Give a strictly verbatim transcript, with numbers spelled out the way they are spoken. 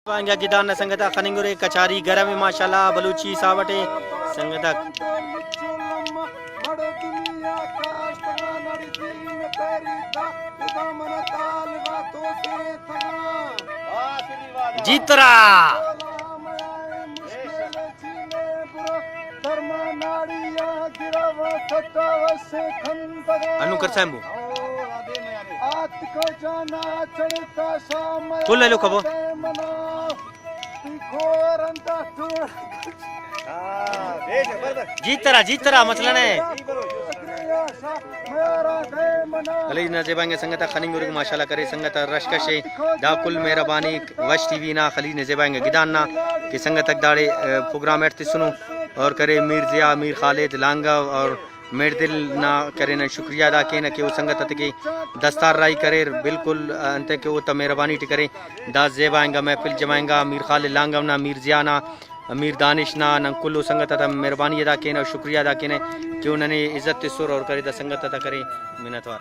پانگا گدان نا سنگت آ خننگ ارے، کچاری گرم ءِ ماشاءاللہ، بلوچی حساب اٹے سنگت آک۔ جیترا۔ انو کر سیمبو۔ کل ایلو کبو۔ جیترا، جیترا، مسئلہ نے۔ خلیج نا زیبا انگا سنگت آک خننگ ارے، ماشاءاللہ کرے سنگت آک رش کشے۔ دا کل مہربانی وش ٹی وی نا، خلیج نا زیبا انگا گدان نا کہ سنگت آک داڑے، آ، پروگرام اٹ تسنو اور کرے میر ضیاء، میر خالد لانگو اور مہردل نا کرے نن شکریہ ادا کینہ کہ او سنگت آتیکہ دستار راہی کریر، بالکل انتئے کہ اوتا مہربانی ٹی کرے۔ دا زیبا انگا محفل جمائنگا میر خالد لانگو نا، میر ضیاء نا، میر دانش نا، نن کل او سنگت آتا مہربانی ادا کینہ و شکریہ ادا کینہ کہ او ننے عزت تسر اور کرے دا سنگت آتا کرے منت وار۔